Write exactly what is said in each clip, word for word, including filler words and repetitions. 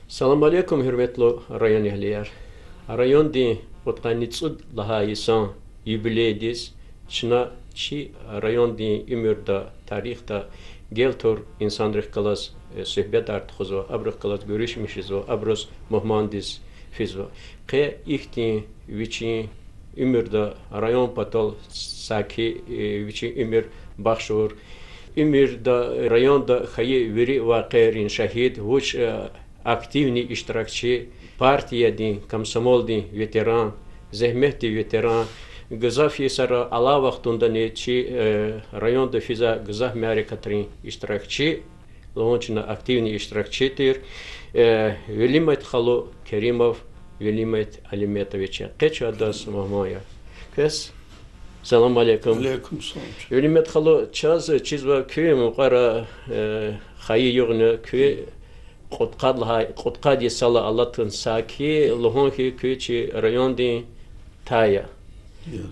Салам алейкум, гьуьрметлу районэгьлияр! Райондин кьудкъанни цӀуд лагьай йисан юбилейдиз чна чи райондин уьмуьрда, тарихда гел тур инсанрихъ галаз, э, суьгьбетар тухузва, абурухъ галаз гуьруьшмиш жезва, абуруз мугьмандиз физва. Къе ихьтин вичин уьмуьрда район патал саки, э, вичин уьмуьр бахшавур, уьмуьрда, районда хьайи вири вакъиайрин шагьид, вуч, э, активный иштиракчи, партиядин, комсомолдин ветеран, зегьметдин ветеран, гзаф йисара алай вахтундани чи, э, районда физвай гзаф мярекатрин иштиракчи, лугьун чна активный иштиракчи тир, э, Велимет халу Керимов Велимет Алиметович я. Къе чун адаз мугьман я. Квез салам алейкум. Алейкум салам. Велимет халу, чаз чизва куь мукьвара, э, хайи югъни, куь кьудкъад лагьай, кьудкъад йисалай алатун саки, лугьун хьи, куь чи райондин тай я.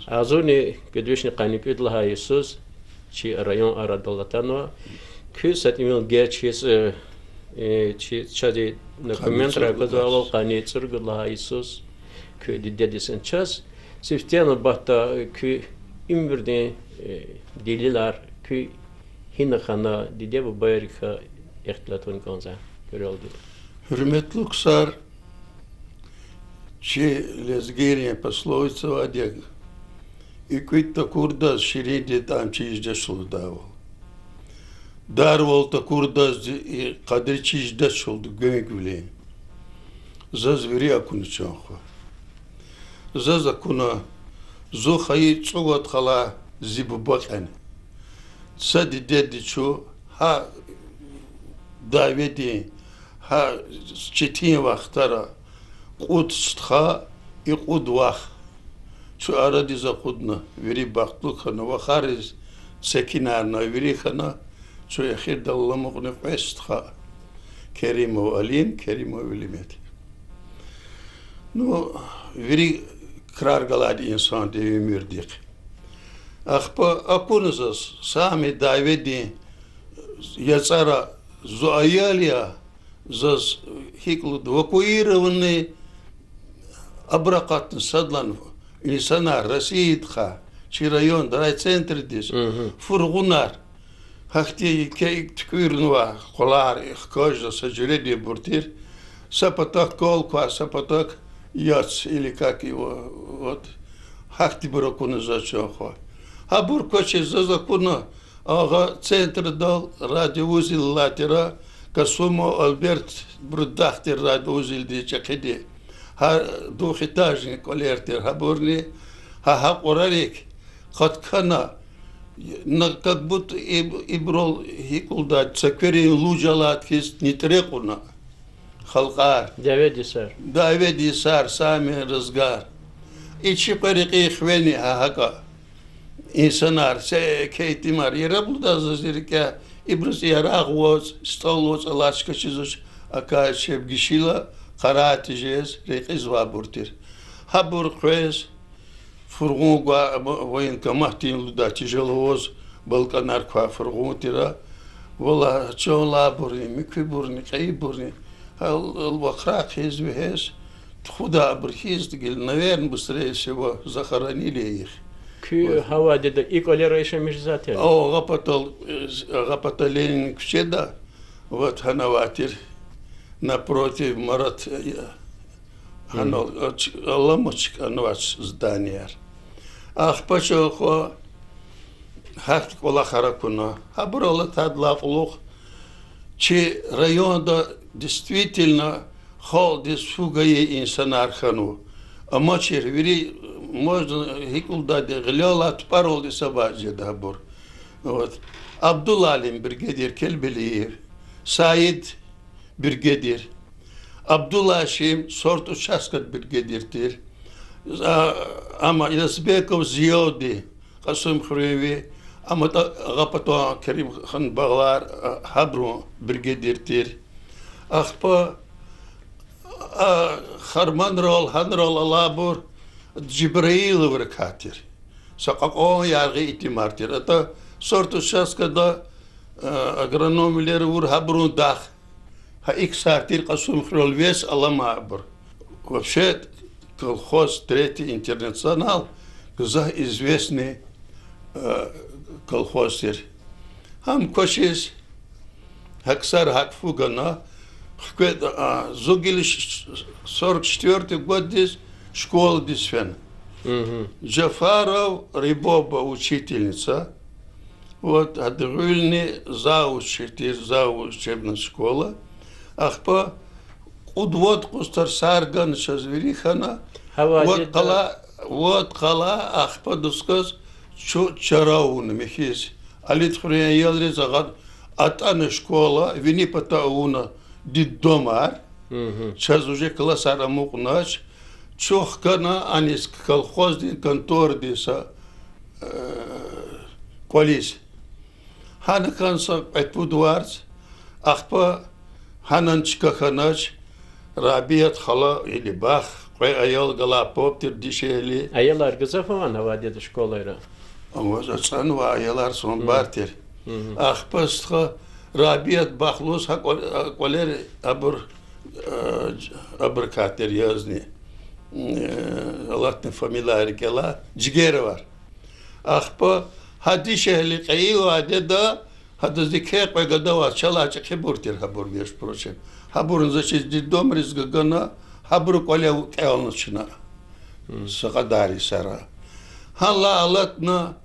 Агъзурни кӀуьд вишни къанни кӀуьд лагьай йисуз чи район арадал атанва. Куьн са тӀимил геж хьиз, э, э, чи, чаз и документрай аквазвайвал, къанни цӀуругуд лагьай йисуз куь дидедиз. Чаз сифте нубатда куь уьмуьрдин, э, делилар, куь гьина хьана, диде-бубайрикай ихтилат авун кӀанзава, куьрелди. Гьуьрметлу ксар, чи лезгийрин пословица авайди я: икӀуьд такурдаз ширинди тӀям чиз жедач лугьудайвал. Дарвал такурдаз и къадри чиз жедач лугьуда гуьнгвилин. Заз вири акуна, чан хва. Заз акуна, зун хайи цӀувад хала зи буба кьена. Са дидеди чун гьа дяведин, гьа четин вахтара кьуд стха, и кьуд вах чун арадиз акъудна, вири бахтлу хьана, вахариз секинарна, вири хьана, чун эхирдал аламукьна кьве стха: Керимов Алим, Керимов Велимет. Ну, вири крар галайди инсанди уьмуьрдихъ. Ахпа акуна заз, сами дяведин яцӀара зун аял я, заз гьикӀ лугьуда, эвакуированный, абур акъатна садлан инсанар Россиядихъай, чи районда, райцентрдиз, фургъунар. Гьахьтин еке икӀ туькӀуьрнавай къвалар, хкажда, са жуьрединбур тир. Са патахъ кал квай, са патахъ яц, или как его, вот. Гьахьтинбур акуна заз, чан хва. Гьабур квачиз заз акуна, агъа центрдал радиоузел алай тир, Касумов Альбертбурун дахдин радиоузелдин чӀехиди. Гьа двухэтажный кӀвалер тир гьабурни, гьа, гьа кьурарик къаткана, на, как будто иб-, ибурал гьикӀ лугьуда, цакверин луж алайди хьиз нитӀре кьуна халкьар. Дяведин йисар. Дяведин йисар, сами разгар. И чи кьве рекьин хивени гьа гьакӀа инсанар, са еке итимар. Яраб лугьуда заз и рикӀе, ибуруз ярагъ авач, стӀал авач, алачка чизвач, акай чеб гишила къарагъ тежез рекьизвайбур тир. Гьабур къвез, фургъун гвай, военкоматдин лугьудай тяжеловоз, балкӀанар квай фургъун тир. Валлагь, чан алайбурни, муькуьбурни, кьейибурни, гьал, гьал вахрай хъийиз вегьез, тухудай абур хьиз гила, наверно, быстрее всего захоронили их. Куьн гьавайда и кӀвалера яшамиш жезвай тир? Агъа патал, э, агъа патал Ленин куьчеда, вот гьана авай тир, напротив Марат, э, гьанал, аламат чкӀанвач зданияр. Ахпа, чан хва, гьахьтин кӀвалахар акуна. Гьабурал атайдалай кьулухъ чи районда действительно халкьдиз фу гайи инсанар хьанва. Амачир вири, можно гьикӀ лугьудайди, гъилелай тупӀаралди са баз жеда гьабур. Вот. Абдулалим бригадир Келбелиев, Саид бригадир, Абдулашим сорт участкад бригадир тир. А, амма Язбеков Зиявди, Кьасумхуьруьнви, амма тӀа-, агъа патан Керимхан багълар, а, гьабурун бригадир тир. Ахпа, а, харманрал, гьанрал алайбур Жибраиловрикай тир. Са кьакьан яргъи итимар тир. АтӀа сорт участкада, а, агрономвилер авур, гьабурун дах. Гьа икӀ сар тир Кьасумхуьрел вес алама абур. Вообще, колхоз Третий Интернационал гзаф известный, э, колхоз тир. Гьам квачиз, гьа ксар гьакӀ фу гана, хкве-, а, зу гила ш-, сорок четвёртый годдиз школадиз фена. Джафаров Рибоба учительница. Вот, гьада гъуьлни завуч тир, завуч учебная школа. Ахпа кьуд-вад къуз тарсар гана чаз, вири хьана. Гьа вад къала, вад къала, ахпа дусказ чу чара авуна михьиз. Алидхуьруьн аялриз агъад атӀана школа, вини пата авуна детдомар. Чаз уже классар амукьнач. Чу хкана аниз колхоздин контордиз са, э, кӀвализ. Гьана кӀан са кьве-пуд варз, ахпа гьанани чка хьанач, Рабият хала или бах, кьве аял галай паб тир дишегьли. Аялар гзаф авани гьа вадеда школайра? Аваз ацӀанвай аялар санбар тир. Ахпа стха Рабият бахлуз гьа кӀвал-, кӀвалер абур, э, абурукай тир язни. Э, алатна фамилияр рикӀелай, Жигеровар. Ахпа гьа дишегьли кьейи вадеда, гьадаз еке кьве гада аваз, чалай чӀехибур тир гьабур, между прочим. Гьабурни заз чиз детдомриз гана, гьабуру кӀвале кӀелна чна. Са кьадар йисара. Гьанлай алатна,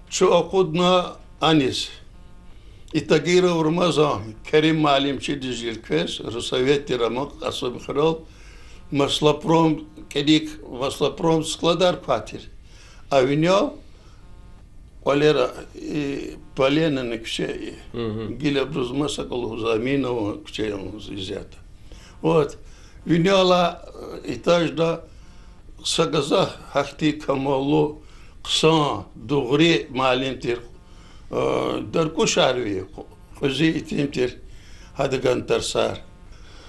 чун акъудна аниз. Итагиров Рамазан, Керим муаллим чидиз жир квез, русовет тир ам Кьасумхуьрел, маслопром, кӀаник маслопром складар квай тир. А винял кӀвалера, и, Поленина куьче, и, гила абуруз маса кӀвалахзавай Аминова куьче исятда. Вот. Винелай этажда са гзаф гьахьтин камаллу, хъсан, дугъри муаллим тир, э, Даркушарви, кьуьзуь итим тир, гьада гана тарсар.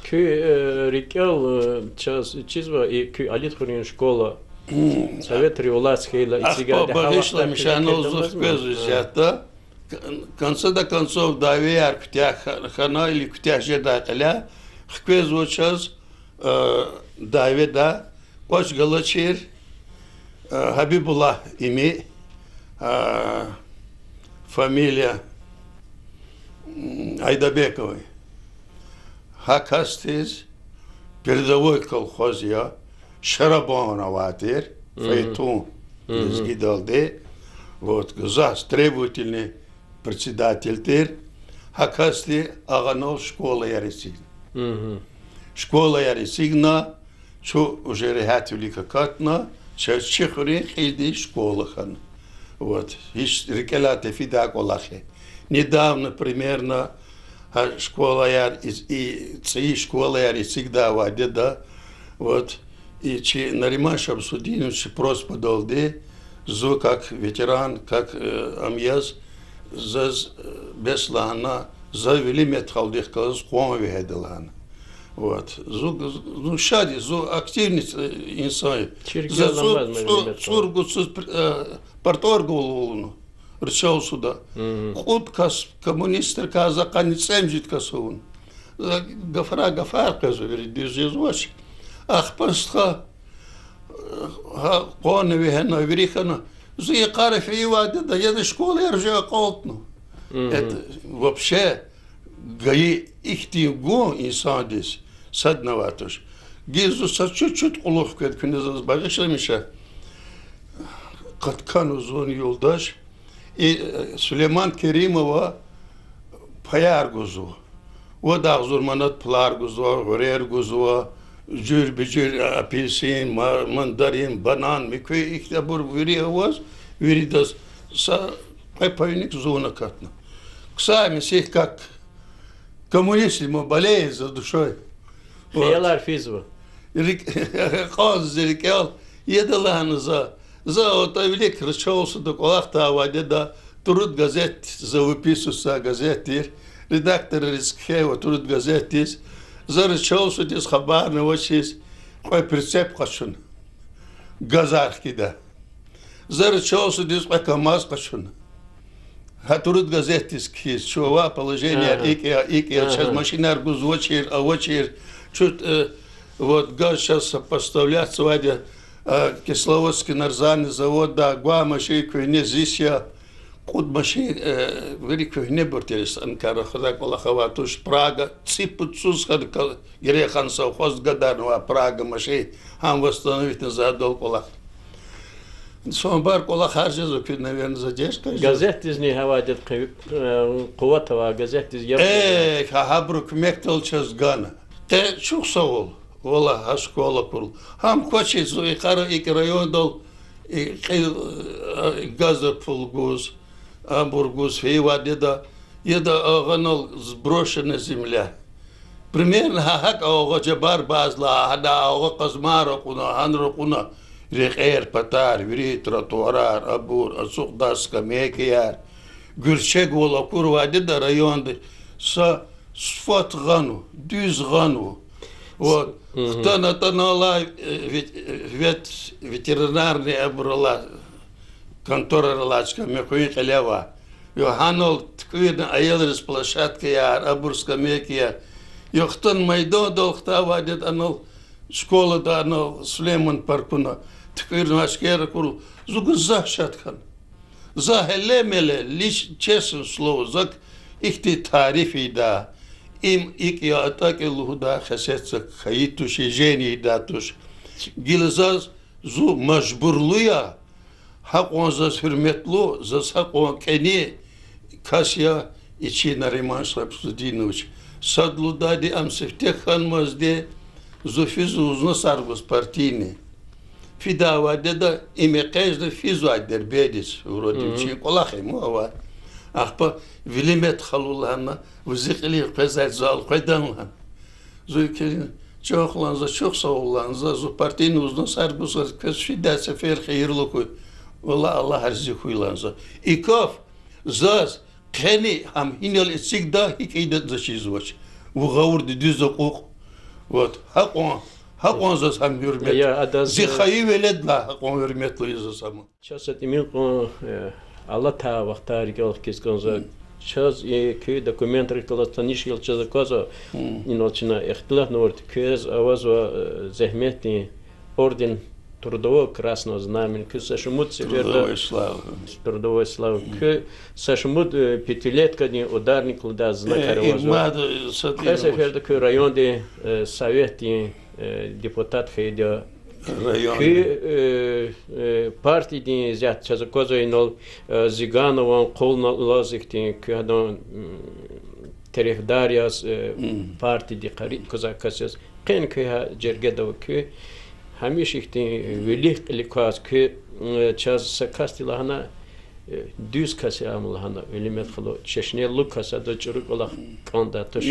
Куь, э, рикӀел, э, чаз чизва и куь Алидхуьруьн школа, советри власть хьайила, эцигайди, багъишламиша, анал зун хквезва исятда. В конце до концов, дявеяр куьтягь хьана или куьтягь жедай кьиляй, хквезва чаз, э, дяведа кӀвач галачир, э, Гьабибуллагь ими, э, фамилия, м, Айдабековый. Гьа касдиз, передовой колхоз я, шарабан авай тир, фейтун, лезгидалди. Вот, гзаф требовательный председатель тир. Гьа касди агъанал школаяр эцигна. Школаяр эцигна, чун уже регьятвилик акатна, чаз чи хуьруьн кьилди школа хьана. Вот, гьич рикӀелай тефидай кӀвалах я. Недавно, примерно, гьа школаяр, и, и цӀийи школаяр эцигдай вадеда, вот, и чи Нариман Шамсудинович просьбадалди, зун как ветеран, как, э, ам яз, заз, э, бес лагьана, за вили мет халдихъ галаз къван вегьеда лагьана. Вот. Зун, зун шад я, зун активный, э, инсан я. За цӀур, цӀур, цӀур гуцуз пр-, э, парторг авунва ричалсуда. Кьуд кас коммунистрикай, за къанни цӀемуьжуьд кас авуна. За гафарай гафар къвезва, вири дуьз жезвач. Ахпа стха, э, гьа къвана вегьена, вири хьана. Зун йикъара фейи вадеда, яда школаяр уже акьалтна. Это вообще гайи ихьтин гун инсандиз садни авай туш. Гила зун са чуть-чуть кьулухъ квед, куьне заз багъишламиша. Къаткана зун юлдаш, и, э, Сулейман Керимова паяр гузва. Вад агъзур манат пулар гузва, гъуьрер гузва, жуьреба-жуьре апельсин, ма-, мандарин, банан, муькуь ихьтинбур вири аваз, виридаз са кьве паюник зун акатна. Ксари месик как коммунист, ему болеет за душой. Хиялар физва. Рик-, кьаз зи рикӀел, яда лагьана за. За отӀа вилик ричалсуда кӀвалахдай вадеда Труд газет, за выписываться газет тир, редакторриз кхьейва Труд газетдиз, за ричалсудиз хабарни авачиз кьве прицеп къачуна. Газар хкида. За ричалсудиз кьве КамАЗ къачуна. Гьа тӀуруд газетдиз кхьиз, чун авай положение икӀ я, икӀ я, чаз машинар гузвачир, авачир, чун, э, вот газ чаз сопоставлять ийизвайди я, э, Кисловодский нарзарный заводдай гвай машин куьгьне зис я, кьуд машин, э, вири куьгьнебур тир, СНК-ра хуьдай кӀвалах авай туш, Прага, цӀипуд цуз хьана ка-, герек хьана совхоз гадарнавай Прага машин, гьам восстановить ийиз жедайдал кӀвалах. Цанбар кӀвалахар жезва куьн, наверно, задержка жез. Газетдизни гьавайди я, э, къуват авай газетдиз яб жезва. Э, гьа, гьабурун куьмекдал чаз гана. Къе чухсагъул, валлагь, гьа школа акурла. Гьам квачиз зун йикъара икӀ райондал, и, кьил, э, газа пул гуз, абур гуз фейи вад яда, яда агъанал сброшенная земля. Примерно гьа гьакӀ агъа жабар базла, гьана агъа къазмайра кьуна, гьанра кьуна, рекьер патар, вири тротуарар, абур, ацукьдай скамейкаяр, гуьрчегвал акурвайди яда районда, са сифат гъанва, дуьз гъанва. Вот. Хтана, атана алай, э, вет-, вет-, ветеринарный абур алай конторар алай чка муькъуьн кьиле ава. Ва гьанал туькӀуьрна аялриз площадкаяр, абур скамейкаяр. Ва хтана майдандал хтайвайди яда анал школада, анал Сулейман паркуна. ТуькӀуьрна ашкера акурла, зун гзаф шад хьана. За гьеле меле, лич-, честное слово, зак ихьтин тариф ийидай, им икӀ я, атӀа кӀел лугьудай хесет зак хьайи туш, жени ийидай туш. Гила заз зун мажбурлу я, гьакьван заз гьуьрметлу, заз гьакьван кӀани кас я и чи Нариман Шамсудинович. Сад лугьудайди, ам сифте хьанмазди, зун физва узнасар гуз партийный. Фидайвайди яда, им экъечӀна физвай Дербентдиз, вроде вичин кӀвалах им авай. Ахпа Велимет халу лагьана, вузи кьилин къвезвай зал къведан лагьана. Зун килин, чан хъ лагьана, за чухсагъул лагьана, за, зун партийный узнасар гуз квез фидай сефер хийирлу хьуй. Валлагь, Аллагь рази хьуй лагьана за. И каф заз къени гьам гьинал эцигда, гьикӀ ийидатӀа за чизвач. Вун гъавурда дуьз акьукь. Вот. Гьакьван, гьакьван заз гьам гьуьрмет. Зи хайи веледлай гьакьван гьуьрметлу я заз ам. Чаз са тӀимил кьван, э, алатай вахтар рикӀел хкиз кӀанзава. Чаз, э, куь документрихъ галаз таниш ял чаз аквазва, инал чна ихтилатнавурди, квез авазва, э, зегьметдин орден Трудового Красного Знамени, куь са шумуд сеферда Трудовой славы. Куь са шумуд, э, пятилеткадин ударник лугьудай знакар авазва. Кьве сеферда куь райондин, э, советдин, э, депутат хьайиди я. Куь, э, э, партиядин исятда чаз аквазва инал, э, Зиганован къуллугъдалди ихьтин куь гьадан, м, терефдар яз, э, партиядихъ рикӀ кузвай кас яз. Къени куь гьа жергеда ава куь. Гьамиша ихьтин вилик-кьилик кваз куь, э, чаз са касди лагьана, э, дуьз кас я ам лагьана, Велимет халу, чешнелу кас, адаз чӀуру кӀвалах кӀандай туш.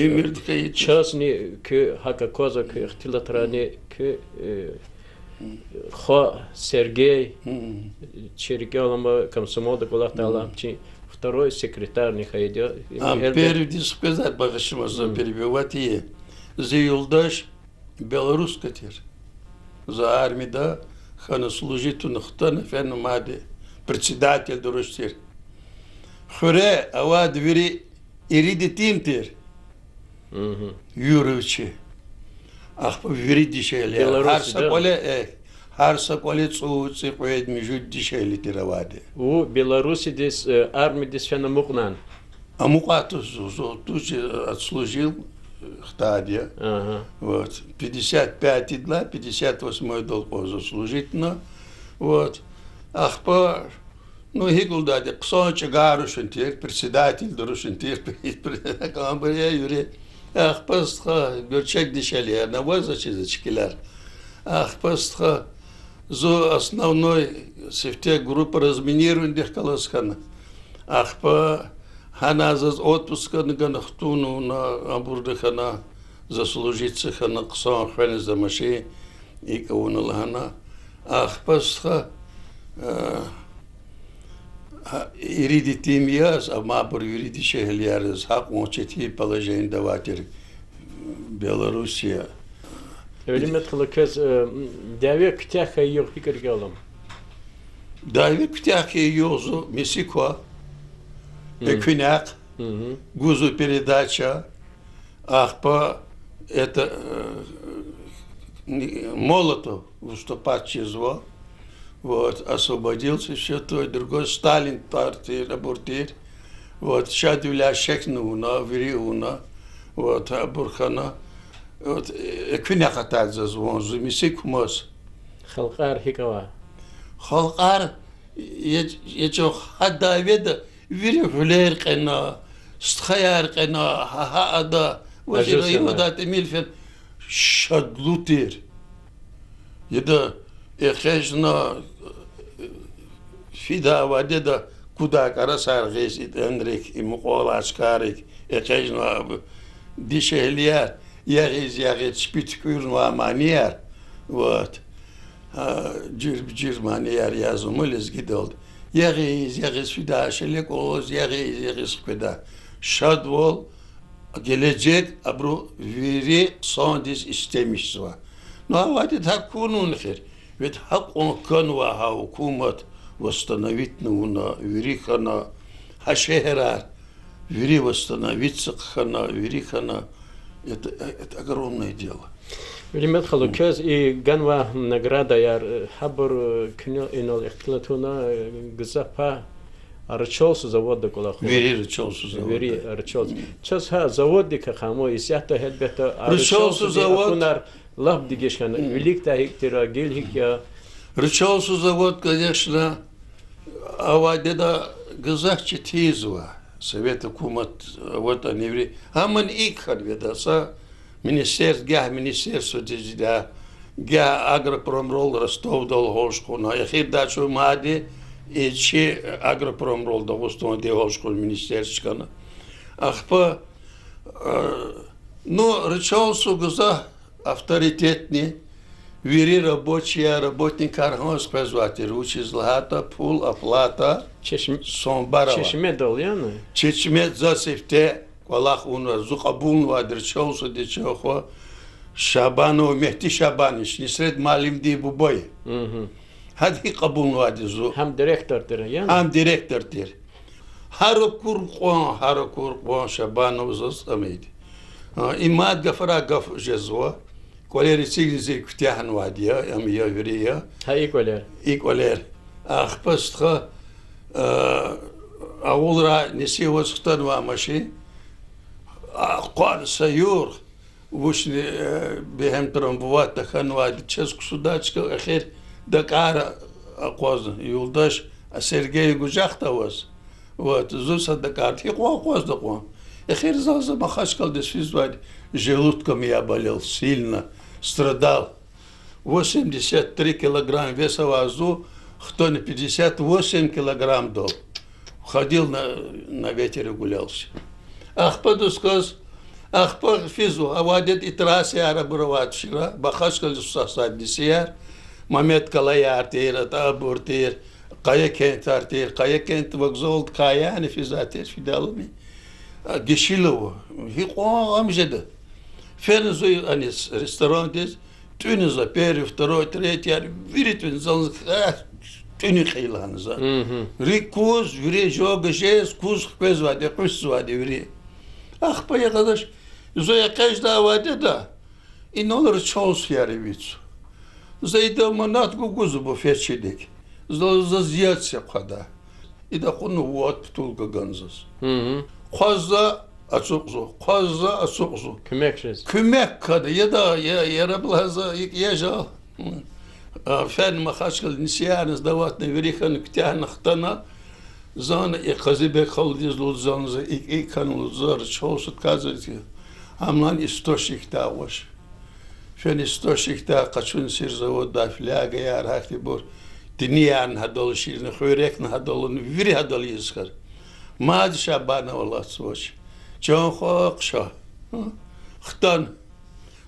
Чазни куь гьакӀ аквазва, куь ихтилатрани куь, э, хва Сергей, чи рикӀел алама, комсомолда кӀвалахдай алам, чи второй секретарни хьайиди я. Ам гьелбет, первыйдиз къвезвай, багъишламай, за перебивать ая. Зи юлдаш белорусская тир. За армияда хьана, служить авуна хтана фена мад председательди руш тир. Хуьре авайди вири ирид итим тир. Юра вичи. Ахпа вири дишегьли. Гьар са кӀвале, э, гьар са кӀвале цӀуд, цӀикьвед, муьжуьд дишегьли тир авайди. Вун Белоруссиядиз, э, армиядиз фена амукьнани? Амукьай туш, зу-, зу-, туш, э, отслужил, э, хтайди я. Вот. Пятьдесят пятыйдилай пятьдесят восьмойдал кьван зун служить авуна. Вот. Ахпа, ну, гьикӀ лугьудайди, хъсан чӀагар рушни тир, председательди рушни тир, кӀанбур я, вири. Ахпа, стха, гуьрчег дишегьлияр ава, заз чизвач чкилар. Ахпа, стха, зун основной сифте группа разминированиедихъ галаз хьана. Ахпа гьана заз отпуск гана, хтун авуна, абурда хьана, заслужиться хьана, хъсан хвена за машин, икӀ авуна лагьана. Ахпа, стха, э, гьа, ирид итим яз, амма абур вири дишегьлияр яз, гьакьван четин положениеда авай тир Белоруссия. Велимет халу, квез, э, дяве куьтягь хьайи югъ гьикӀ рикӀел алама? Дяве куьтягь хьайи югъ зун месик ква. Экуьнахъ гузва передача, ахпа это, э, Молотов выступать жезва. Вот, освободился, всё то, другой, Сталин тар тир, абур тир. Вот, шадвиле шехьна авуна, вири авуна. Вот, абур хьана. Вот, э, экуьнахъ атайди заз ван, зу миси кумаз. Халкьар гьикӀ ава? Халкьар, я, я чӀал гьа дяведа вири гъуьлер кьена, стхаяр кьена, гьа, гьа ада, ваз и районда тӀимил фена, шадлу тир. Яда, экъечӀна, фидай вадеда кудай кӀарасар гъиз, и тӀенрик, и мукьвал ашкарик, экъечӀна дишегьлияр, ягъиз-ягъиз чпи туькӀуьрнавай манияр, вот. Жуьреба-жуьре манияр язва ман лезгидалди. Ягъиз-ягъиз фидай, шелекӀваз ягъиз-ягъиз хкведа. Шадвал, гележег абуру вири хъсандиз истемишзава. Ну, авайди гьакӀ хьунин эхир. Ведь гьакьван кӀанзавай гьа гьукумат восстановитьна авуна, вири хьана, гьа шегьерар вири восстановиться хьана, вири хьана. Это, это огромное дело. Велимет халу, квез и ганвай наградаяр, гьабур, куьне инал ихтилат авуна, гзаф пай рычагъсуз заводда кӀвалахна. Вири рычагъсуз заводда. Вири рычагъсуз. Чаз гьа заводдикай хьанва исятда, гьелбетда, рычагъсуз завод акунар лап дегиш хьана. Виликдай гьикӀ тир, гила гьикӀ я? Рычагъсуз завод, конечно, авайди яда, гзаф четинзава. Совет гьукумат аватӀани вири. Гьамни икӀ хьанвайди я са министерств-, гагь министерстводиз жеда, гагь агропромрол Ростовдал гьалчкъуна. Эхирдай чун мадни и чи агропромрол Дагъустандин гьалчкъуна министерств чкӀана. Ахпа, э, ну, рычагъсуз гзаф авторитетни, вири рабочияр, работникар гьанз къвезвай тир, вучиз лагьайтӀа пул, оплата, чешм-, самбар ава. Чешмедал яни? Чешмедал за сифте кӀвалах авунва, зун кьабулнавайди рычагъсуздиз чан хва Шабанов Мегьди Шабанович, Несрет муаллимдин буба я. Гьадан кьабулнавайди зун. Гьам директор тир яни? Гьам директор тир. Гьар акур кьван, гьар акур кьван Шабанов заз амайди. А, им мад гафарай гаф жезва. КӀвалер эцигна зи куьтягьнавайди я, ам я, вири я. Гьа и кӀвалер. И кӀвалер. Ахпа стха, а, авулрай нисиваз хтанвай машин. Акъвазна са югъ, вучни, э, бегьем трамбовать тахьанвайди чаз ксудай чка, эхир дакӀар акъвазна. Юлдаш, а, Сергей гужахда аваз. Вот, зун са дакӀарда гьикьван акъвазда кьван. Эхир заз за Махачкъаладиз физвайди желудком я болел сильно, страдал. Восемьдесят три килограмм вес авай зун хтана пятьдесят восемь килограммдал. Ходил на, на ветере гулялся. Ахпа дусказ, ахпа физва, авайди и трассаяр абур авай тушира, Махачкъаладиз сусаз сад нисияр, Мамедкъалаяр тир, атӀа абур тир, Къаякентар тир, Къаякент вокзалдикай яни физвай тир, фидалми. А, гишила ава, гьикьван ам жеда. Фена зун аниз ресторандиз, тӀуьна за первый, второй, третьяр, вири тӀуьна за, а, тӀуьна кьейила за. РикӀ куз, вири жога жез, куз хквезвайди, къвезвайди вири. Ахпа ягъадач, зун экъечӀдай авайди яда, инал рычагъсуз яр эвичӀзава. За ида манат гугуз буфетчидик. За, заз яд це хъвада. Ида кьуна вад бутылка гана заз. Хъвазва, ацукьзава, хъвазва, ацукьзава. Куьмек жез. Куьмек хьана, яда, я, яраб лагьай за, икӀ я жал. А, фена Махачкъала нисиярни сдаватьна, вири хьана, куьтягьна хтана, зани и Къазибек халудиз лугьузва, зани за икӀ-икӀ хьана лугьузва, рычагъсуз кӀанзава. Амма источникдай гъваш. Фена источникдай къачуна сир заводдай флягаяр, гьахьтинбур, тиниярни гьадал ширна, хуьрекни гьадал авуна, вири гьадал ийиз хьана. Мад Шабановал алатзавач. Чан хва хъша. Хтана.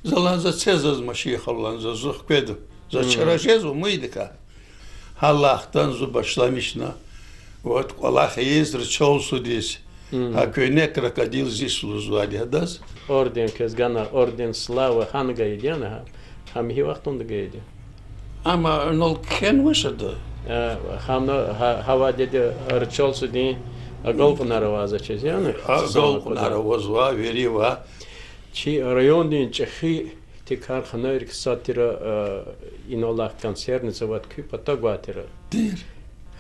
За лан за це заз машин халу лан за, зун хкведа. За чара жезва муйдакай. Гьалахъ хтана зун башламишна. Вот кӀвалах ийиз рычагъсудиз. Гьа куьне крокодил зис лугьузвайди гьадаз. Орден квез гана, орден Славы гьана гайиди яни гьа? Гьам гьи вахтунда гайиди? Амма инал кхьенвач ада. Э, гьана, гьа, гьа вадеда рычагъсудин Агалкьунар авазва чиз, яни? Агалкьунар авазва, вири ва чи райондин чӀехи ихьтин карханайрик сад тир, э, инал алай консервный завод куь патав гвай тир. Тир.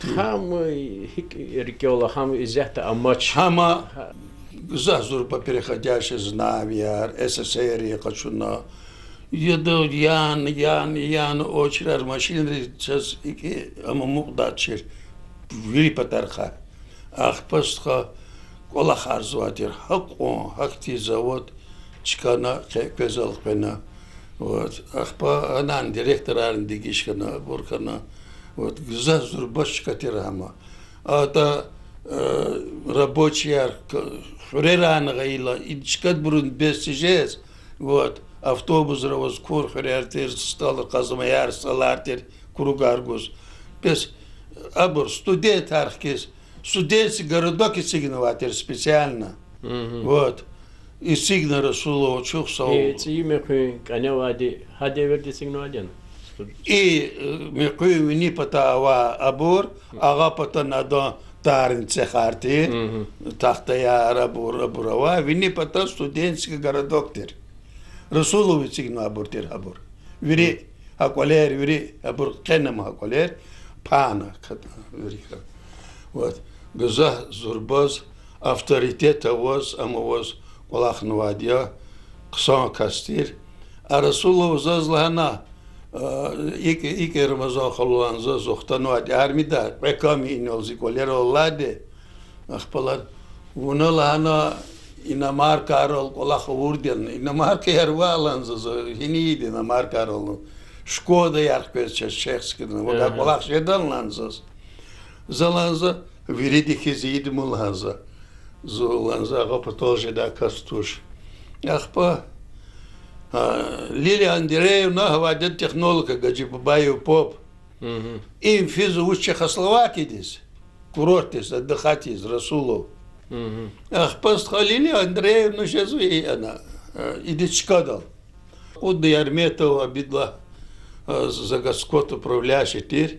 Гьам гьикӀ рикӀел ала, гьам исятда амач. Гьама гзаф зурба переходящее знамяяр, СССР-ри къачуна. Яда ян, ян, ян, очередьар, машинриз чаз икӀ, амма мукьвадачир вири патарихъай. Ахпа, стха, кӀвалахарзавай тир, гьакьван, гьахьтин завод чкана, къе квез элкъвена. Вот. Ахпа анан директорарни дегиш хьана, абур хьана. Вот. Гзаф зурба чка тир гьама. АтӀа, э, рабочияр к-, хуьрерай гъайила, и чкадбурун бес тежез, вот, автобусар аваз, кур хуьрер тир, стӀал, къазмаяр, стӀалар тир, кругар гуз. Бес абур студентар хкиз, студенческий городок эцигнавай тир специально. Вот. Эцигна Расулова, чухсагъул. И ЦӀийи Муькъуьн кӀаневайди гьа девирда эцигнавайди яни? И, э, Муькъуьн вини пата авай абур, агъа патани адан тарин цехар тир, тахтаяр, абур, абур авай, вини пата студенческий городок тир. Расулова эцигнавайбур тир гьабур. Вири гьа кӀвалер, вири абур къенама гьа кӀвалер, пана ката вири. Вот. Гзаф зурбаз, авторитет аваз, ам аваз кӀвалахнавайди я, хъсан кас тир. А Расулова заз лагьана, а, икӀ, икӀ Рамазан халу лагьана заз, вахтанвайди армида, кьве кам я инал зи кӀвалерал алайди. Ахпа лагьана, вуна лагьана иномаркайрал кӀвалах авурди я. Иномаркаяр ваъ лагьана заз, гьина ийида иномаркайрал. Шкодаяр хквез чаз чехскидна, вакай кӀвалах жеда лагьана заз. За лагьана за, вирида хьиз ийида ман лагьана за. Зун лагьана за агъа патал жедай кас туш. Ахпа, а, Лилия Андреевна, гьавайди технолог, Гаджибабаев паб. Им физва вуч Чехословакиядиз, курортдиз отдыхать ийиз, Расулов. Ахпа, стха, Лилия Андреевна жезва и ана, э, ида чкадал. Акъудна Ярметова Абидуллагь, э, за Горскот управляющий тир.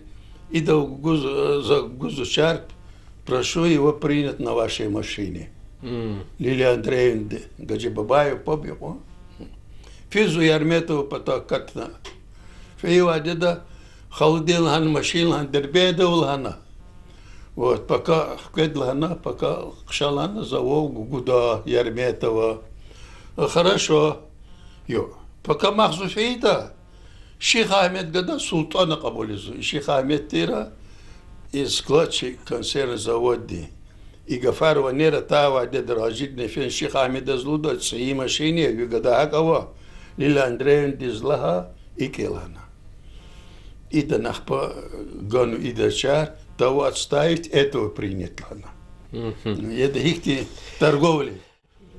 Ида гуз-, э, за гузва чарх, прошу его принять на вашей машине. Лилия Андреевнади, Гаджибабаев паб я кьван. Физва Ярметова патав акатна. Фейивайди ида, халудин лагьана машин лагьана Дербентда ава лагьана. Вот, пака хкведа лагьана, пака хъша лагьана, за вав гугуда Ярметова. Хорошо. Ю, пака мах зун фейитӀа, Шихагьмед гада, СултӀана кьабулзава. Шихагьмед тир и складчи консервный заводдин. И гафар ванер атайвайди я, дережадин фин Шихагьмедаз лугьуда, цӀийи машин я, ви гада гьакӀ ава. Лилия Андреевнадиз лагь, икӀ лагьана. Ида нахпа ганва ида чарх, того отставить, этого принять лагьана. Яда гьихьтин торговля.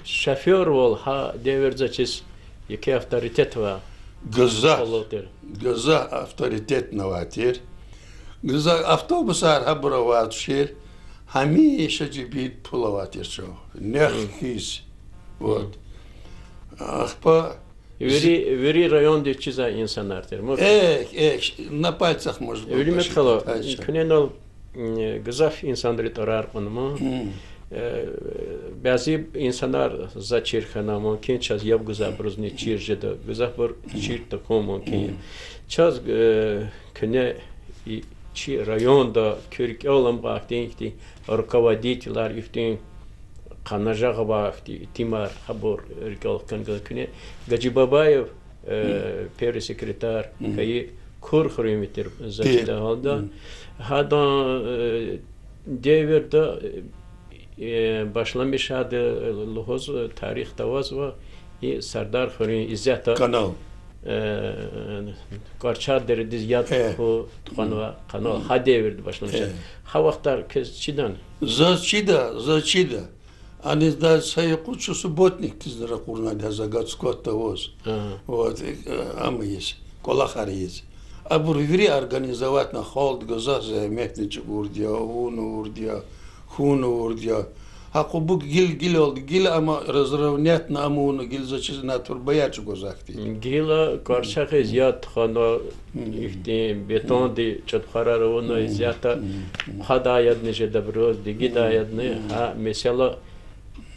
Шофёрвал гьа девирда чиз еке авторитет авай. Гзаф, къуллугъ тир. Гзаф авторитетни авай тир. Гзаф автобусар гьабур авай тушир. Гьамиша жибинда пул авай тир чун. Нек хьиз. Вот. Ахпа вири, вири райондиз чизвай инсанар тир. Эхь, эхь, на пальцах можно было посчитать. Вилимет хала, куьне инал, м, гзаф инсанри тӀварар кьуна ман. Э, бязи инсанар за чир хьана, мумкин, чаз яб гузвайбурузни чир жеда, гзафбур чир тахьун мумкин я. Чаз, э, куьне и чи районда куь рикӀел алай гьахьтин, ихьтин руководителар, ихьтин къанажагъ авай ихьтин итимар, гьабур рикӀел хкана кӀанзава куьне. Гаджибабаев, э, первый секретарь хьайи Кур хуьруьнви тир, за чидай гьалда. Гьадан, э, девирда, э, башламишайди лугьуз, тарихда авазва, и Сардар хуьруьн исятда, э, КӀварчар дередиз яд хьун тухванвай канал гьа девирда башламишай. Гьа вахтар квез чидани? Заз чида, заз чида. Аниз даже са юкъуз чун субботникдиз ракъурнай, даже за Горскотда аваз. Вот, э, ам ийиз, кӀвалахар ийиз. Абур вири организоватьна, халкьди гзаф зегьметни чӀугурди я, авуна авурди я, хьуна авурди я. Гьа къубук гил, гилелди гила, амма разровнятьна амуна гила заз чиз, ина турбаяр чӀугваз ахьтин. Гила кӀварцахиз яд тухвана, ихьтин бетонди чӀатхварар авуна, исятда хъвадай ядни жеда абуруз, дигидай ядни, гьа месэла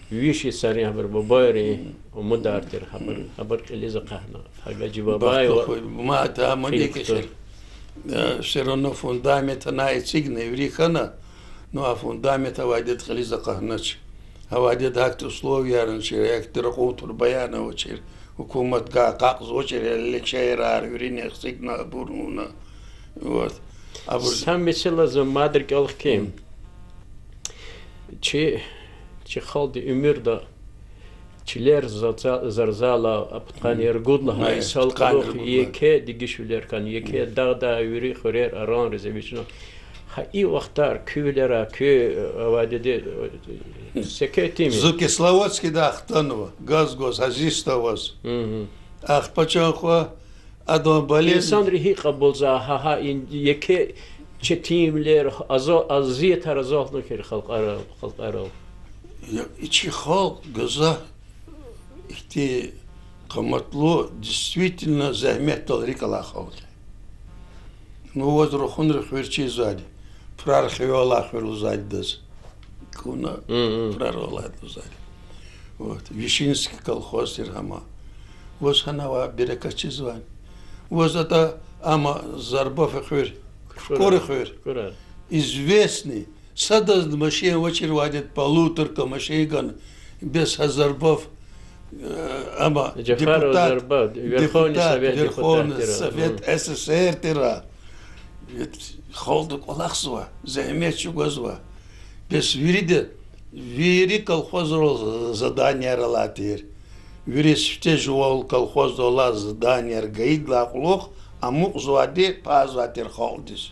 виш йисарин, абур бубайрин умудар тир, абур, абур кьилиз акъахна. Агажи Бабаева. Бахтлу хьуй, мад гьа ман кьил кутур. Э, всё равно фундамент ана эцигна, вири хьана, ну, а фундамент авайди кьилиз акъахнач. Авайди гьахьтин условиярни чир, гьахьтин ракьун турбаяр авачир. Гьукуматдикай къакъзавачир, элекшейрар, вирини эцигна, абур авуна. Вот. Абур Са месэла за мад рикӀел хкин. Чи, чи халкьдин уьмуьрда чилер, зарза-, зарзалар, а пудкъанни ругуд лагьай йисалай кьулухъ еке дегишвилер хьана, еке дагъдай вири хуьрер аранриз эвичӀна. Гьа и вахтар куь вилера, куь, э, авайдиди, э, секе итим я? Зун Кисловодскидай хтанва, газ гваз, хозяйство аваз. Ахпа чан хва, адан болезнь. Инсанри гьикӀ кьабулзава гьа, гьа и еке четинвилер, аза-, азиятар азалтна хьи халкьара-, халкьарал? Я, и чи халкь гзаф ихьтин къаматлу, действительно, зегьметдал рикӀ алай халкь я. Ну, ваз рахунри хуьр чизвайди, Прар хиве алай хуьр лугьузвайди адаз. Куна, Прар алайди лугьузвайди. Вот, Вишинский колхоз тир гьам. Ваз гьана авай берекат чизвани? Ваз атӀа, амма Зарбаф хуьр, Куркур хуьр. Известный. Садазни машин авачирвайди, полуторка машин гана, бес гьа Зарбаф, э, амма депутат, Верховный Совет депутат тир, Верховный Совет СССР тир. Халкьди кӀвалахзава, зегьмет чӀугвазва. Бес вирида, вири колхозрал заданияр алай тир. Вири сифте жувал колхоздал алай заданияр гайидалай кьулухъ амукьзавайди пайзавай тир халкьдиз.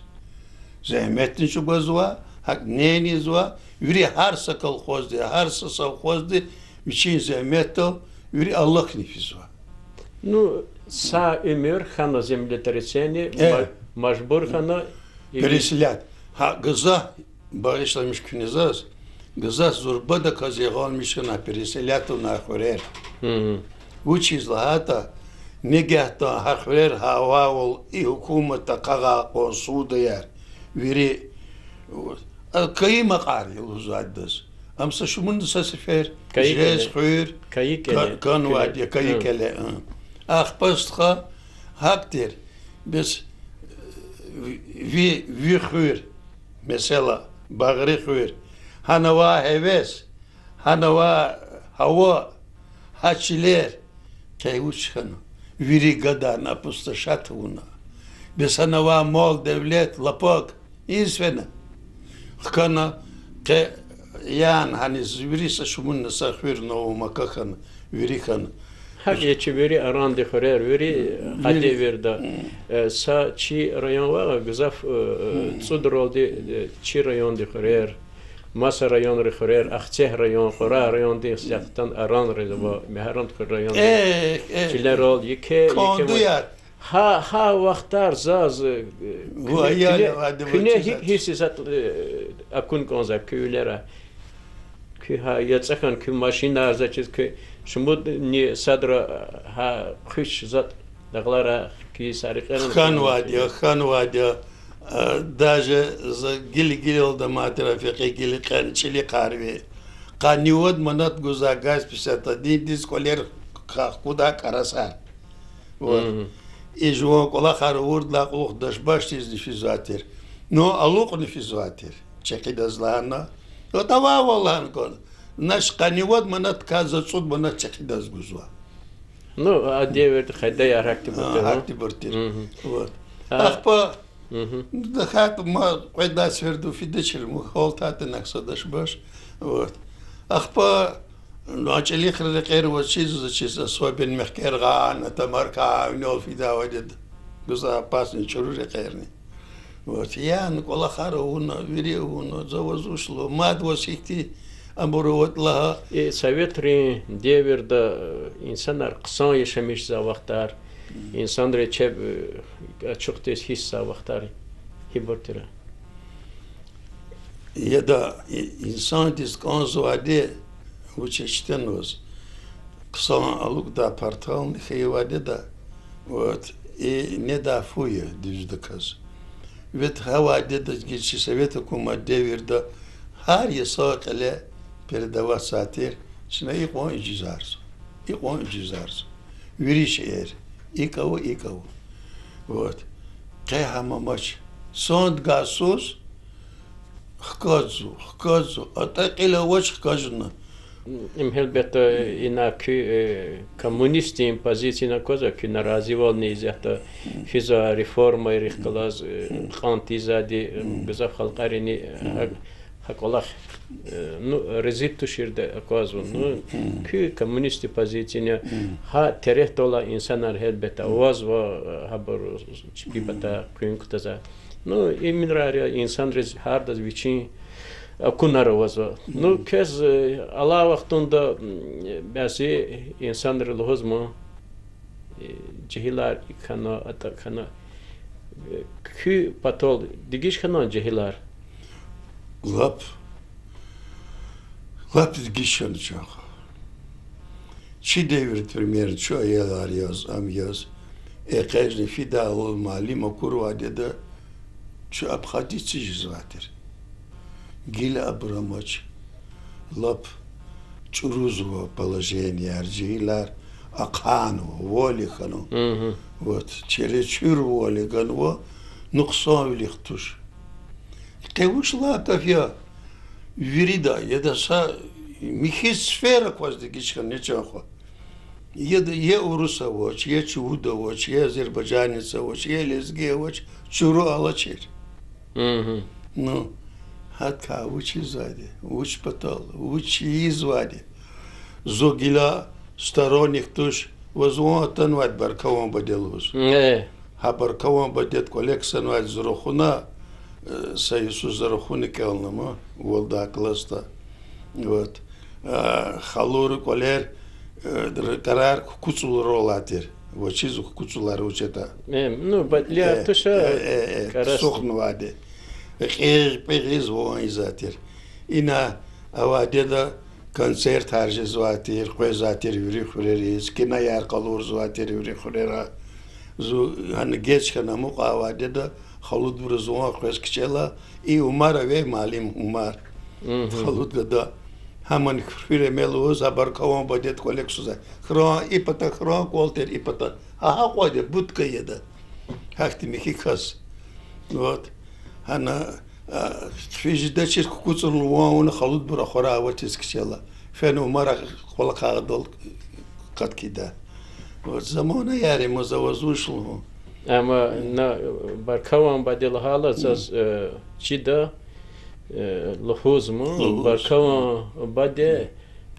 Зегьметни чӀугвазва, гьакӀ нени ийизва, вири гьар са колхозди, гьар са совхозди вичин зегьметдал вири алахъна физва. Ну, са уьмуьр хьана землетрясение, мажбур хьана переселять. Гьа гзаф, багъишламиш куьне заз, гзаф зурбадаказ ягъалмиш хьана, переселять авуна хуьрер. Вучиз лагьайтӀа, нигагьдан гьа хуьрер гьа авайвал и гьукуматда къагъай кьван судаяр, вири, а, кайи макьар я лугьузвайди адаз. Ам са шумудни са сефер жез хуьр кайи кӀеле, кайи кӀеле. Ахпа стха, гьакӀ тир, бес, ви, ви хуьр, месела, Багъри хуьр, гьана авай гьевес, гьана авай гьава, гьа чилер къе вуч хьана? Вири гадарна, опустошать авуна. Бес гьана авай мал-девлет, лапак ийиз фена. Хкана къе, яни гьаниз вири са шумудни са хуьр, Новая Мака хьана, вири хьана. ГьакӀ я чи вири аранди хуьрер, вири гьа девирда. Э, са чи район ваъ, гзаф, э, цӀудралди, э, чи районди хуьрер, маса районри хуьрер, Ахцегь район, Кьурагь районди исятда аранриз ава, Мегьарамдхуьр районди. Чилерал еке, еке ма-, гьа, гьа вахтар заз, э, куьне, куьне гьи-, гьисс затӀ, э, акун кӀанзава куь вилера? Куь гьа яцӀа хьана, куь машинар заз чиз, куь шумудни садра гьа хуьч затӀ дагълара куь йисар рекьера хьанвайди я, хьанвайди я. Э, даже за гили-гилелда мад Рафикьи гили кьена чӀилихъарви. Къанни вад манат гузвай газ пятьдесят один диз кӀвалер хкудай кӀарасар. Вот. И жуван кӀвалахар авурдалай кьулухъ Дашбашдизни физвай тир. Ну, алукьни физвай тир. Чехидаз лагьана. Вот авайвал лагьана кӀан. Значит, къанни вад манатдикай за цӀуд манат чехидаз гузва. Ну, а девирда къайдаяр гьахьтинбур тир. Вот. Ахпа, ну, тахьайтӀа ма кьвед-лай сеферда фидачир, ма гьалтайтӀа инаг са Дашбаш. Вот. Ахпа, ну, а чӀилихъ рекьер ваз чиз, за чиз, особенно мехкер гъана, тамаркай винел фидайвал ада, гзаф опасный чӀуру рекьерни. Вот, яни кӀвалахар авуна, вири авуна, за ваз вуч лугьун, мад ваз гьихьтин абур аватӀа лагьа. И советрин девирда, э, инсанар хъсан яшамиш жезвай вахтар, инсанри чеб, э, ачухдиз гьиссзавай вахтар гьибур тир? Яда, и-, инсандиз кӀанзавайди вуч я чтенваз. Хъсан алукӀдай партални хьайивайди яда, вот, и недай фу я, дуьздаказ. Ведь гьавайди яда, гила чи совет гьукумат девирда гьар йисан кьиле передаватьзавай тир, чна икьван ижизарзава, икьван ижизарзава. Вири шейэр икӀ ава, икӀ ава. Вот. Къе гьам амач. Сандгай суз хкажзава, хкажзава, атӀа кьил авач хкажна. Им гьелбетда, ина куь, э, коммунистдин позицияни аквазва, куь наразивални исятда физвай реформайрихъ галаз, э, кьан тийизвайди, э, гзаф халкьарини, э, гьа, гьа кӀвалах, э, ну, рази туширди аквазва. Ну, куь коммунистдин позицияни, гьа терефдилай инсанар гьелбетда авазва, э, гьабур чпи патай къуьн кутазва. Ну, иминрар я, инсанриз гьардаз вичин акунар авазва. Ну, квез, э, алай вахтунда, м, бязи инсанри лугьузма, э, жегьилар икӀ хьана, атӀа хьана. Э, куь патал дегиш хьанани жегьилар? Лап, лап дегиш хьана, чан хва. Чи девирда, примерно, чун аялар яз, ам яз, экъечӀна фидайвал муаллим акурвайди яда, чун обходиться жезвай тир. Гила абур амач. Лап чӀурузва положенияяр, жегьилар ахъанва, вали хьанва. Вот, черечур вали ганва, нукьсанвилихъ туш. Къе вуч лагьай гаф я, вирида, яда са михьиз сфера кваз дегиш хьана, чан хва. Яда, я урус авач, я чувуд авач, я азербайжанец авач, я лезги авач, чуру алачир. Ну, гьадакай вуч ийизвайди, вуч патал, вуч ийизвайди. Зун гила сторонник туш, ва зун атанвайди Баркаван баде лугьуз. Гьа Баркаван бадеда кӀвале ксанвайди зун рахуна, э, са йисуз зун рахуна кӀелна ман, валдай классда. Вот. Э, халур кӀвалер, э, р-, кӀарар кукӀуцӀулрал алай тир. Вучиз кукӀуцӀулар вуч ятӀа? Ну, батлияр туша, э, э, э, кӀарасди. Сухнавайди. Кьигь-пӀигь ийиз ван ийизвай тир. Ина авайди яда, концертар жезвай тир, къвезвай тир вири хуьрериз, кинояр къалурзавай тир вири хуьрера. Зун гьана геж хьана амукьайвайди яда, халудбуруз ван къвез кичӀела, и Умар авай, муаллим Умар. Халуд гада. Гьамни хуьр-, хуьре мел лугьуз, гьа Баркаван бадеда кӀвале ксузвай. Хьран, и пата хьран кӀвал тир, и пата. Гьа, гьа кьван я, будка яда. Гьахьтин михьи кас. Вот. Гьана, а, хъфиз жедачир кукӀуцӀурал ван авуна халудбур ахварай аватиз кичӀела. Фена Умара кӀвалахай гъадал къаткида. Вот, заманаяр я, ман за ваз вуч лугьун. Амма на Баркаван баде лагьайла заз, э, чида, э, лугьуз ман, Баркаван баде,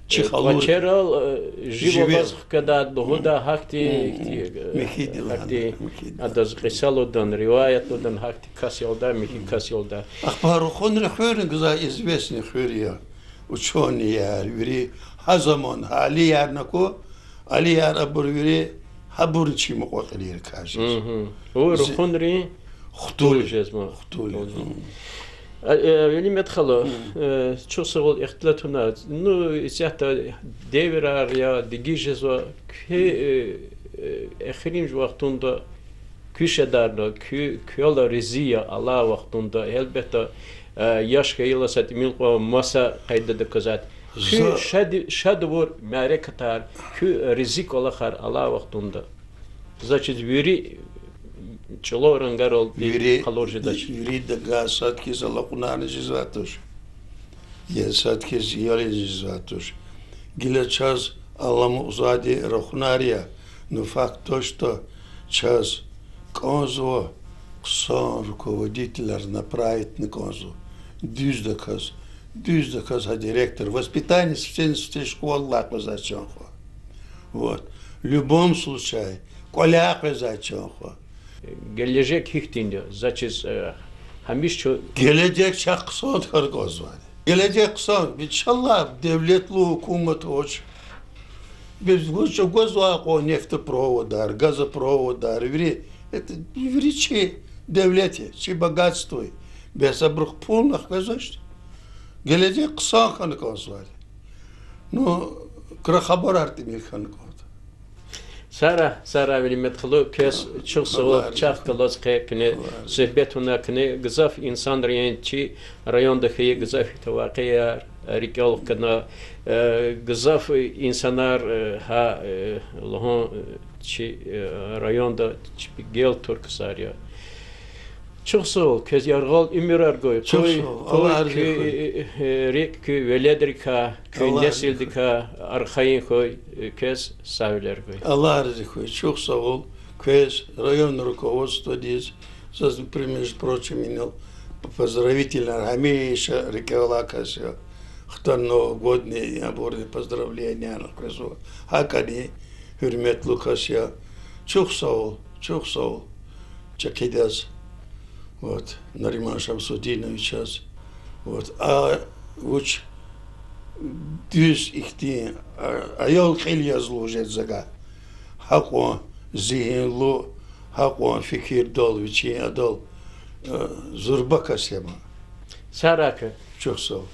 чи э, халур кӀвачерал, э, живопись хкадай лугьуда, гьахьтин, э, гьахьтин, адаз кьиса лугьудай, риваят лугьудай, гьахьтин кас ялда, михьи кас ялда. Ахпа рухунри хуьрни гзаф известный хуьр я. Учёныйяр вири, гьа заман, гьа Алиярни аку, Алияр абур вири, гьабурни чи мукьва-кьилийрикай жез. Рухунрин хтул жезма. Хтул. Велимет хала, э, чухсагъул ихтилат авуна. Ну, исятда девирар я, дегиш жезва, куь, э, э, эхиримжи вахтунда куь шадарна, куь, квел рази я алай вахтунда, гьелбетда, э, яш хьайила са тӀимил кьван маса къайдада квазат. Куь шад, шад авур мярекатар, куь рази кӀвалахар алай вахтунда. Заз чиз вири чӀулав рангаралди къалур жедач. Вирида гьа сад хьиз алакьунарни жезвай туш. Е сад хьиз ялни жезвай туш. Гила чаз аламукьзавайди рахунар я, ну факт то, что чаз кӀанзава хъсан руководителар направитьна кӀанзава. Дуьздаказ, дуьздаказ гьа директор. Воспитание сифтени-сифте школада къвезвай, чан хва. Вот. В любом случае, кӀваляй къвезвай, чан хва. Гележег гьихьтинди я, заз чиз, э, гьамиша чун... Гележег чахъ хъсан хьана кӀанзавайди. Гележег хъсан, иншаллагь, девлетлу гьукумат авач. Бес вуч гвазвай кьван нефтепроводар, газопроводар, вири, это, вири чи девлет я, чи богатство я. Бес абурухъ пулни хквезвач. Гележег хъсан хьана кӀанзавайди. Ну, крахабарар тӀимил хьана кӀанда. Сагърай, сагърай, Велимет халу, квез чухсагъул, чахъ галаз къе куьне суьгьбет авуна, куьне гзаф инсанрин, чи районда хьайи гзаф вакъиаяр рикӀел хкана, э, гзаф инсанар, э, гьа, э, лугьун, э, чи, э, районда чпи гел тур ксар я. Чухсагъул, квез яргъал уьмуьрар гуй, къуй, къуй, куь, э, рикӀ куь веледрикай, куь несилдикай архайин хьуй, э, квез сагъвилер гуй. Аллагь рази хьуй. Чухсагъул квез, район руководстводиз, заз, между прочим, инал поздравительныйяр гьамиша рикӀелай кас я. Хтана новогодный, абурни поздравлениеяр къвезва. ГьакӀни гьуьрметлу кас я. Чухсагъул, чухсагъул чӀехидаз, вот, Нариман Шамсудиновичаз. Вот, а вуч дуьз ихьтин, а, аял кьил яз лугьуз жеда за гьа. Гьакьван зигьинлу, гьакьван фикирдал, вичин адал, э, зурба кас я ман. Сагърай квез. Чухсагъул.